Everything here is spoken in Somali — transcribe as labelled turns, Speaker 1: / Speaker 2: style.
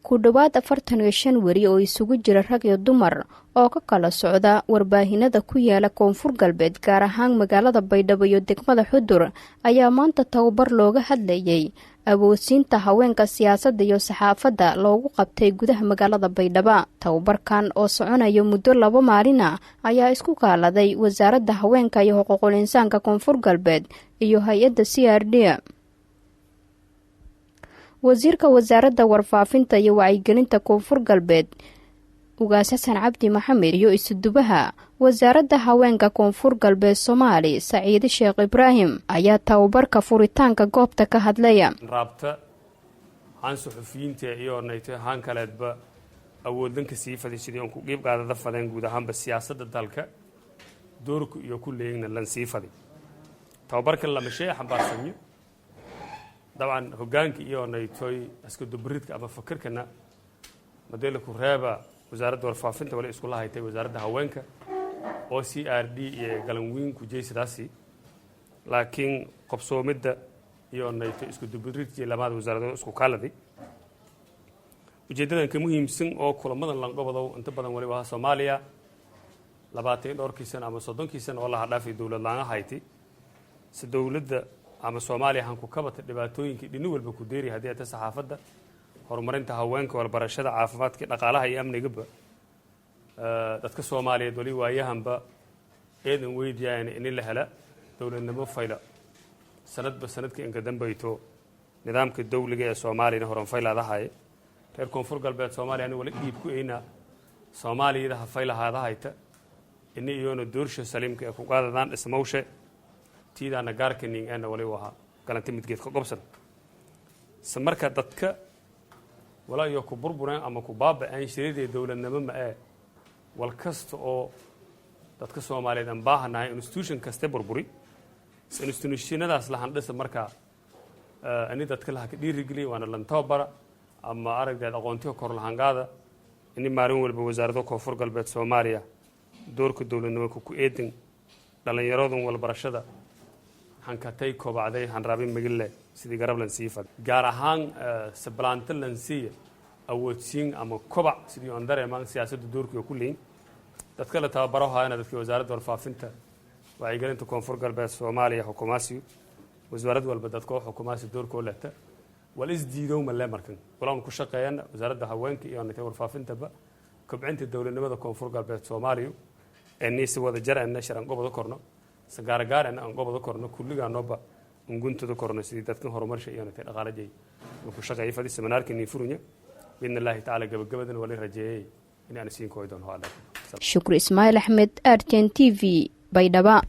Speaker 1: Ku dhowaad 45 weri oo isugu jira rag iyo dumar oo ka kala socda warbaahinada ku yaala Koonfur Galbeed, gaar ahaan magaalada Baydhabo iyo degmada Xudur, ayaa maanta tababar looga hadlayay awoodsiinta haweenka siyaasadda iyo saxaafadda loogu qabtay gudaha magaalada Baydhabo. Tababarkan oo soconaya muddo 2 maalina ayaa isku kaaladay Wasaaradda Haweenka iyo Xuquuqul Insaanka Koonfur Galbeed iyo hay-adda CRD. Wasiirka Wasaaradda Warfaafinta iyo Wacyigelinta Koonfur Galbeed, Ugaas Xasan Cabdi Maxamed, iyo isudubaha Wasaaradda Haweenka Koonfur Galbeed Soomaali, Saciide Sheekh Ibraahim, ayaa tababarka furitaanka goobta ka hadlaya.
Speaker 2: Raabta haan suxufiyiinta iyo nayto haan kaleedba awoodlanka sii faday sidii on ku qiib qaadada fadeen guud ahaanba siyaasadda dalka doorku iyo ku leeyigna lan sii faday. Tababarkan lama shay xambaarsanyo dabcan hoggaanka iyo naytoy iskudubaridka ama fakirkana madeela ku reeba. Wasaaradda Warfaafinta wali iskula haytay Wasaaradda Haweenka oo CRD iyo galanweyn ku jeysadaasi, laakiin qobsoomidda iyo nayto iskudubaridkii lamaada wasaaradood isku kaaladay. Ujeeddadan ka muhiimsan oo kulamadan lanqobadow inta badan waliba aha Soomaaliya 20 dhowrkii sano ama 30kii sano oo laha dhaafay dowlad laanga hayti, si dowladda ama Soomaaliya han ku kabata dhibaatooyinkii dhini walba ku deeri, haddii ata saxaafadda, horumarinta haweenka, walbarashada, caafimaadka, dhaqaalaha iyo amnigaba. Dadka Soomaaliyeed wali waayahanba eedan weydiyayan ini la hela dowladnimo fayla, sanadba sanadka inka dambayto nidaamka dawliga ee Soomaaliyana horan faylaadahaye. Reer Koonfur Galbeed Soomaaliya ani wali dhiib ku eyna Soomaaliyada ha faylahaadahayta ini iyoona doorsha saliimka ee ku qaadadaan dhismawshe tiidaana gaarka ning eena wali ahaa galanta midgeed ka gobsan se. Marka dadka walaa iyo ku burbureen ama ku baaba'een shiridii dowladnimo ma ee wal kasta oo dadka Soomaaliyeed aan baahanahay institution kaste burburi, institutionadaas lahandhisa. Marka ini dadka laha ka dhiirigeliya waana lan tababara ama aragdeed aqoontiga kor lahangaada, ini maalin walba Wasaaradda Koonfur Galbeed Soomaaliya doorka dowladnimo ku eedin dhallinyaradun walbarashada hankatay kobacday hanraabin magille sidii garab lan sii fad, gaar ahaan sablaanto lan siiya awoodsiin ama kobac sidii on dareemaan siyaasadda doorkiga ku leeyin. Dadka la tababaro haayana dadkii Wasaaradda Warfaafinta Wacyigelinta Koonfur Galbeed Soomaaliya xukumaasiyo, wasaarad walba dadkoo xukumaasi doorkoo lehta wal isdiidow male. Markan walaanu ku shaqeeyana Wasaaradda Haweenka iyo nita Warfaafintaba kobcinta dowladnimada Koonfur Galbeed Soomaaliya eni si wada jar ena shir aan gobada korno, si gaaragaar ena aan gobada korno, kulligaanoba unguntada korno sidii dadkan horumarsha iyo nita dhaqaalajay ku shaqeeyay fadi. Seminaarka nii furunya biidni Illaahi tacaala, gabagabadana wali rajeeyay in aan siin kooy doono.
Speaker 1: Shukri Ismaaciil Axmed, RTN TV, Baydhaba.